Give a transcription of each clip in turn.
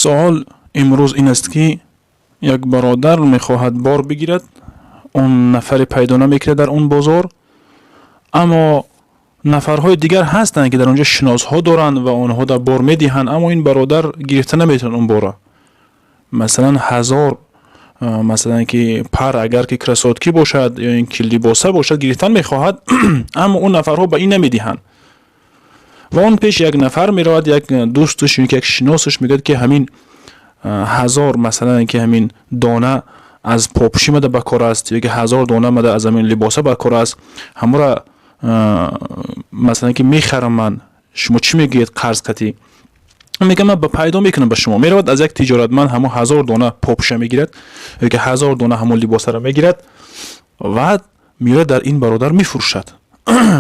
Савол имрӯз ин аст, ки як бародар мехоҳад бор бигирад, он нафаре пайдо намекунад дар он бозор, аммо нафарҳои дигар ҳастанд, ки дар он ҷо шиносҳо доранд ва онҳо дар бор медиҳанд, аммо ин бародар гирифта наметавонад он бора. Масалан, 1000, масалан, ки пар, агар ки кроссовки бошад ё ин ки либоса бошад, гирифтан мехоҳад, аммо он нафарҳо ба ин намедиҳанд. Ва он пеш як нафар меравад, як дӯсташ ё ки як шиносаш, мегӯяд, ки ҳамин 1000, масалан, ки ҳамин дона аз попушӣ мада ба кор аст ё ки 1000 дона мада аз ҳамин либоса ба кор аст, ҳамора, масалан, ки мехарам ман, шумо чӣ мегӯед қарз қатӣ? Мегӯям, ман ба пайдо мекунам ба шумо. Меравад, аз як тиҷоратманд ҳамон 1000 дона попуша мегирад ё ки 1000 дона ҳамон либосаро мегирад ва меояд, дар ин бародар мефурӯшад.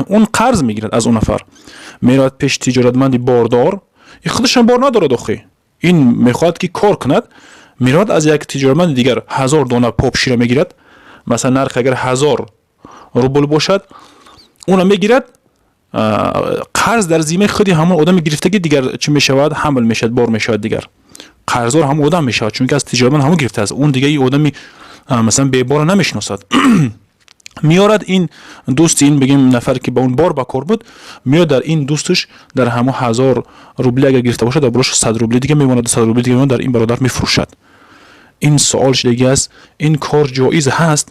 Он қарз мегирад аз он нафар, меравад пеши тиҷоратманди бордор, и худашам бор надорад охи, ин мехоҳад, ки кор кунад. Меравад, аз як тиҷоратманди дигар 1000 дона попширо мегирад, масалан, нарх агар 1000 рубл бошад, онро мегирад қарз, дар зиммаи худи ҳамон одами гирифтагӣ дигар чӣ мешавад? Ҳамл мешавад, бор мешавад. Дигар қарздор ҳамон одам мешавад, чунки аз тиҷоратманд ҳамон гирифтааст. Он дига и одами, масалан, беборро намешиносад. Меорад, ин дӯсти ин, бигем, нафаре, ки ба он бор ба кор буд, меояд, дар ин дӯсташ дар ҳамон 1000 рубли агар гирифта бошад, дар болош 100 рубли дига мемонад, 100 рубли дига мемонад, дар ин бародар мефурӯшад. Ин суол шидагӣ аст: ин кор ҷоиз ҳаст,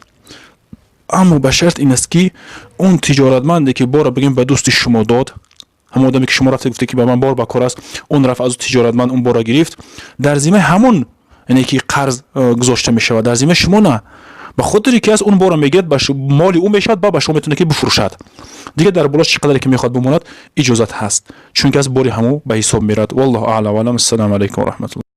аммо ба шарт ин аст, ки он тиҷоратманде, ки бора, бигем, ба дӯсти шумо дод, ҳамон одаме, ки шумо рафте, гуфте, ки ба ман бор ба кор аст, он рафт, аз тиҷоратманд он бора гирифт, дар зиммаи ҳамон, яъне ки қарз гузошта мешавад, дар зиммаи шумо на. Ба хотире ки аст, он бора мегирад, ба моли ӯ мешавад, ба шумо метавонад, ки бифурӯшад. Дигар дар болош чӣ қадаре ки мехоҳад бимонад, иҷозат ҳаст, чунки аз бори ҳамон ба ҳисоб меравад. Валлоҳу аълам. Ассалому алайкум ва раҳматуллоҳ.